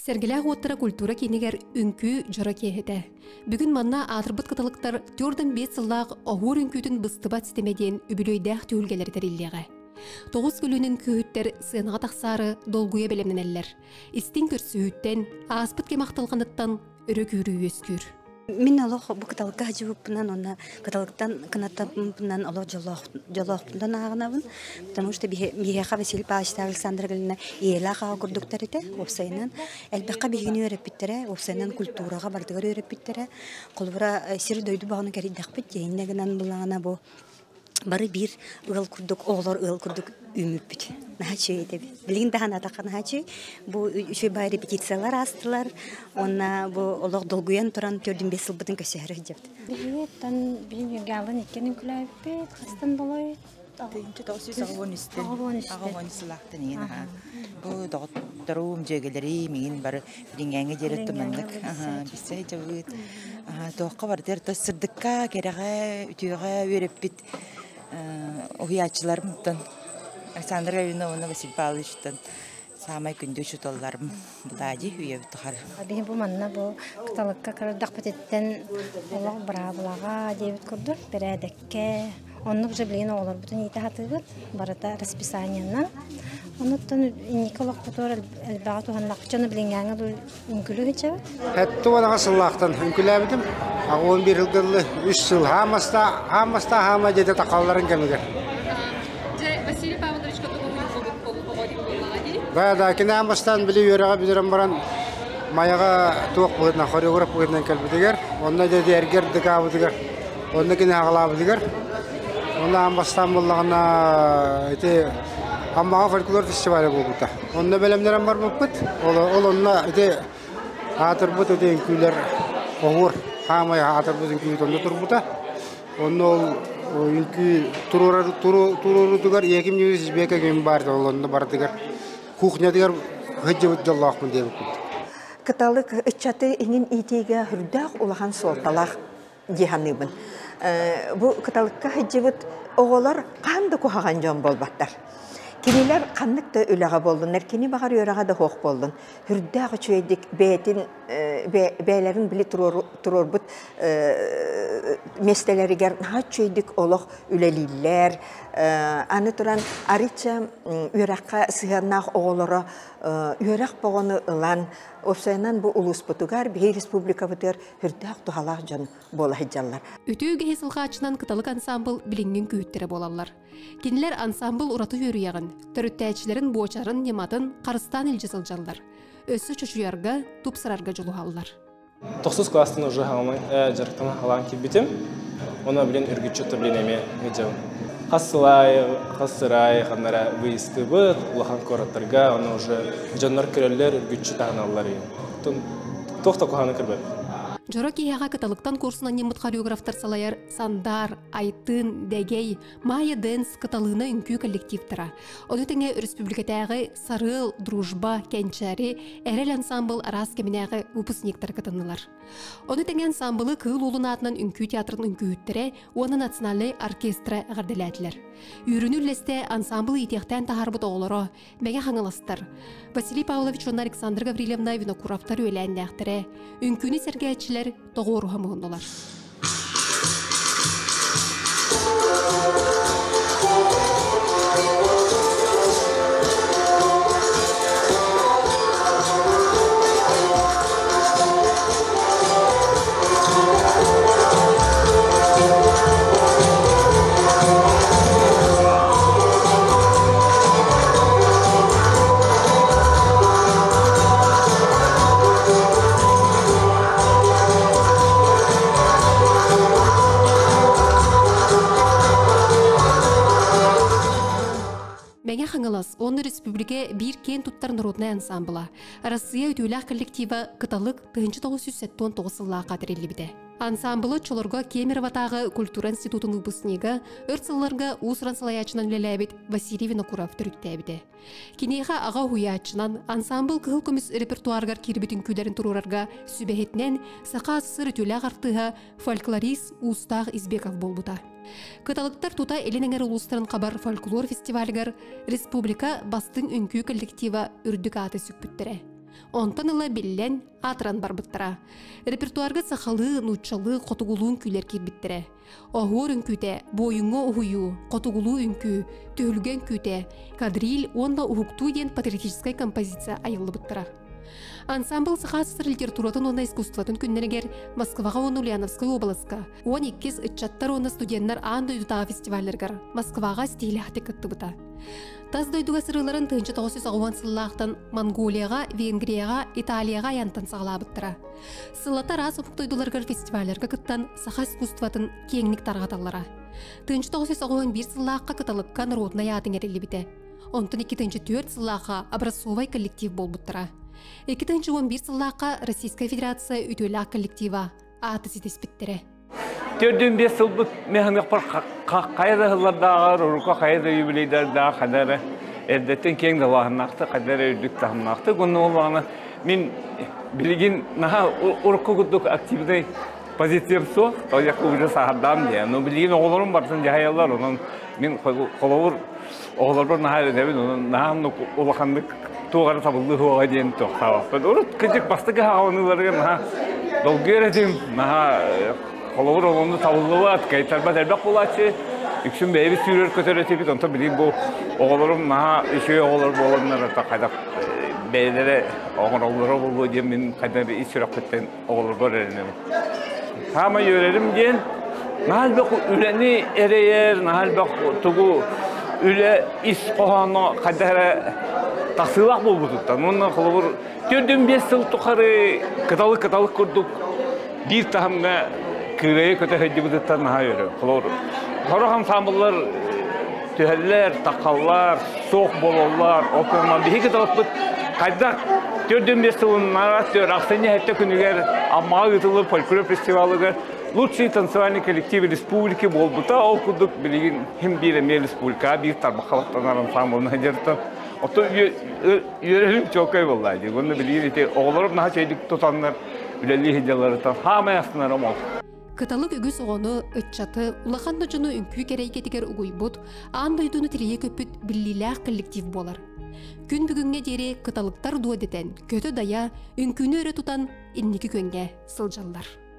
Сэргэлээх уоттара культура киинигэр үҥкүү дьоро киэһэтэ. Бүгүн манна аатырбыт кыталыктар 45 сыллаах оһуор үҥкүүтүн быстыбат ситимэ диэн үбүлүөйдээх түһүлгэлэри тэриллиэҕэ. Тоҕус көлүөнэн күүһүттэр сыанаҕа тахсаары долгуйа бэлэмнэнэллэр. Истиҥ көрсүһүүттэн, ааспыт кэм ахтылҕаныттан өрө күүрүү үөскүүр. Мин олох бу кыталыкка садьыбыппынан уонна кыталыктан кынаттаммыппынан олох дьолоохпунан ааҕынабын, потому что биһиэхэ Василий Павлович Александра Галина ийэлээх аҕа курдуктар этэ, уопсайынан элбэххэ биһигини үөрэппиттэрэ, уопсайынан культураҕа барытыгар үөрэппиттэрэ. Холобура, сир-дойду баҕаны кэрийдэхпит диэһиннэ гынан буллаҕына бу бары биир ыал курдук, оҕолор ыал курдук үүммүппүт. Наһаа үчүгэй этэ. Билигин даҕаны атахха наһаа үчүгэй. Бу үчүгэй баай репетициялар аастылар. Уонна бу олох долгуйан туран 4-5 сылбытын көрсөһөр сылдьабыт. Биһиги билин иккиэн үҥкүлээбиппит. Хастан болой? 1983 сылаахтан иһин аха. Бу доҕотторум, дьүөгэлэрим иҥин бары билиҥҥээҥҥэ диэри туманнык билсэ сылдьабыт. Туохха барытыгар то сырдыкка, кэрэҕэ, үтүөҕэ үөрэппит уһуйааччыларымтан Александра Ивановна Василий Павловичтан саамай күндү учууталларым Влади үйэбит тухары. Биһи бу манна бу кыталыкка кырдахпытыттан олох быраабылаҕа диэбит курдук бэрээдэккэ оннук же билигин оҕолорбутун иитэ сатыыбыт барыта расписаниенан онуттан инники олохпутугар элбэҕи туһаннахпыт дьону билиҥҥээҥҥэ үҥкүлүү сылдьабыт. Сэттэ сыллаахтан үҥкүлээбитим. 11 сылгылы үс сыл хаамаста хаамаста хаама дьиэтэ тахалларын кэмигэр. Василий Павлович Да, да, кини аан били үөрэҕэ бүтэрэн баран Майаҕа туох быһыытынан хореограф быһыытынан кэлбитигэр, онно дьэ эргэр дыкаабытыгар, онно кини аҕалаабытыгар, онно аан бастаан буоллаҕына ити Аммаҕа фольклор фестиваля буолбута. Онно бэлэмнэрэн барбыппыт. Ол, ол онно ити аатырбыт ити үҥкүүлэр оһуор хаамай аатырбыт үҥкүүбүт онно турбута. Онно ол үҥкүү туруорар туруорутугар Яким Юрьевич Бека ким баар ол онно барытыгар кухнятыгар сылдьыбыт дьоллоохпун диэбиппит. Кыталык ыччаты иҥин иитиигэ үрдээх улахан суолталаах дии саныыбын. Бу кыталыкка сылдьыбыт оҕолор хаһан да куһаҕан дьон буолбаттар. Кинилэр ханнык да үлэҕэ буоллуннар, кини баҕар үөрэҕэ да суох буоллун, үрдээх үчүгэйдик бэйэтин бэйэлэрин били туруорбут миэстэлэригэр наһаа үчүгэйдик олох үлэлииллэр. Аны туран арыйча үөрэххэ сыһыаннаах оҕолоро үөрэх боҕону ылан, уопсайынан бу улууспутугар, биһиги республикабытыгар үрдээх туһалаах дьон буола сылдьаллар. Үтүө үгэһи сылҕааччынан Кыталык ансаамбыл билиҥҥин күүттэрэ буолаллар. Кинилэр ансаамбыл ураты үөрүйэҕин, төрүттээччилэрин буочарын, ньыматын харыстаан илдьэ сылдьаллар. Өссө чочуйарга, тупсарарга дьулуһаллар. Тохсус класстан уже хаамай дьарыктана халаан киирбитим. Оны билин үргүччү блин эме ыдьабын. Хас сылай, хас сырай ханнара выездыбыт, улахан куораттарга, оны уже дьоннор көрөллөр, үргүччү таһыналлар. Туох да куһаҕаны көрбөт. Дьоро киһиэхэ кыталыктан курсунан ньыммыт хореографтар салайар Сандар, Айтын, Дэгэй, Майя Дэнс Кыталыына үҥкүү коллективтара. Ону тэҥэ өрөспүүбүлүкэтээҕи Сарыал, Дружба, Кэнчээри, Эрэл ансаамбыл араас кэминээҕи выпускниктар кытыннылар. Ону тэҥэ ансаамбылы Кыыл Уолун аатынан үҥкүү театрын үҥкүүһүттэрэ уонна национальнай оркестра эҕэрдэлээтилэр. Үөрүүнү үллэстэ ансаамбыл иитиэхтээн таһаарбыт оҕолоро Мэҥэ Хаҥаластар Василий Павлович уонна Александра Гаврильевна Винокуровтар үөлээннээхтэрэ, үҥкүүнү сэргээччилэр тоҕуоруһа муһуннулар. Мэҥэ Хаҥалас уонна республика биир киэн туттар народнай ансамбла Россия үтүөлээх коллектива Кыталык 1979 сыллаахха тэриллибитэ. Ансамблы оччолорго Кемероватааҕы культура институтун выпускнига, өр сылларга уус-уран салайааччынан үлэлээбит Василий Винокуров төрүттээбитэ. Киниэхэ аҕа уһуйааччынан, ансамбл кыһыл көмүс репертуарыгар киирбит үҥкүүлэрин туруорарга сүбэһитинэн Саха АССР үтүөлээх артыыһа, фольклорист Уустаах Избеков буолбута. Кыталыктар тута Илин эҥэр улуустарын хабар фольклор фестивалыгар республика бастыҥ үҥкүү коллектива үрдүк ааты сүкпүттэрэ. Онтон ыла биллэн, аатыран барбыттара. Репертуарга сахалыы, нууччалыы, хотугулуу үҥкүүлэр киирбиттэрэ. Оһуор үҥкүүтэ, буойуҥҥа уһуйуу, хотугулуу үҥкүү, түһүлгэ үҥкүүтэ, кадриль уонна уһуктуу диэн патриотическай композиция айыллыбыттара. Ансамбл Саха СССР литературатын уонна искусствотын күннэригэр Москваҕа уонна Ульяновскай уобаласка 12 ыччаттар уонна студеннар аан дойдутааҕы фестивалларыгар Москваҕа ситиһиилээхтик кыттыбыта. Тас дойдуга сырыыларын 1990 сыллаахтан Монголияҕа, Венгрияҕа, Италияҕа айантан саҕалаабыттара. Сыллата араас омук дойдуларыгар фестивалларга кыттан саха искусствотын киэҥник тарҕаталлара. 1991 сыллаахха Кыталыкка народнай аатын эриллибитэ. Онтон 2004 сыллаахха образцовай коллектив буолбуттара. 2011 сыллаахха Российская Федерация үтүөлээх коллектива ааты ситиспиттэрэ. Төрдүн биэс сылбыт механыахпар хайа да сыллардааҕар, урукку хайа да юбилейдардаах хайда эрэ эрдэттэн киэҥ далааһыннаахтык, хайда эрэ үрдүк таһымнаахтык. Онно буоллаҕына мин билигин наһаа урукку курдук активнай позициям суох, тоҕо уже сааһырдаам диэн. Но билигин оҕолорум барытын дьаһайаллар, онон мин холобур оҕолорбор наһаа эрэнэбин, онон наһаа улаханнык туох эрэ табыллыы суоҕа диэн туохтаабаппын. Урут кырдьык бастакы хааланыыларыгар наһаа долгуйар этим, наһаа холобур олону табыллыбат, кайтарбат элбэх буолааччы. Үксүн бэйэбит сүүрэр көтөр этибит, онтон билигин бу оҕолорум наһаа үчүгэй оҕолор буоланнар хайдах бэйэлэрэ оҥороллоро буолуо диэн мин хайдах ис сүрэхпиттэн оҕолорбор эрэнэбин. Саамай үөрэрим диэн, наһаа элбэх үлэни эрэйэр, наһаа элбэх тугу үлэ ис хоһооно хайдах эрэ тахсыылаах буолбутуттан. Уонна холобур, 4-5 сыл тухары кыталык-кыталык курдук биир таһымҥа кыырайа көтө сылдьыбытыттан наһаа үөрөм. Холобур, сорох ансаамбыллар түһэллэр, таххаллар, суох буолаллар. Ол курдук биһиги кыталыкпыт хайдах 4-5 сылыннара ахсынньы сэттэ күнүгэр Аммаҕа ыытыллар фольклор фестивалыгар лучший танцевальный коллектив республики буолбута. Ол курдук билигин хим биир эмиэ республикаҕа биир тарбахха баттанар ансамблына дьарыктан. Оттон үөрэрим чуолкай буолла дии. Уонна билигин ити оҕолорум наһаа үчүгэйдик тутаннар үлэлии сылдьалларыттан хаамай астынарым ол. Кыталык үгүс оҕону, ыччаты, улахан да дьону үҥкүү кэрэйгэтигэр угуйбут, аан дойдуну тилийэ көппүт биллиилээх коллектив буолар. Күн бүгүҥҥэ диэри кыталыктар дуо дэтэн, көтө-дайа, үҥкүүнү өрө тутан инники күөҥҥэ сылдьаллар.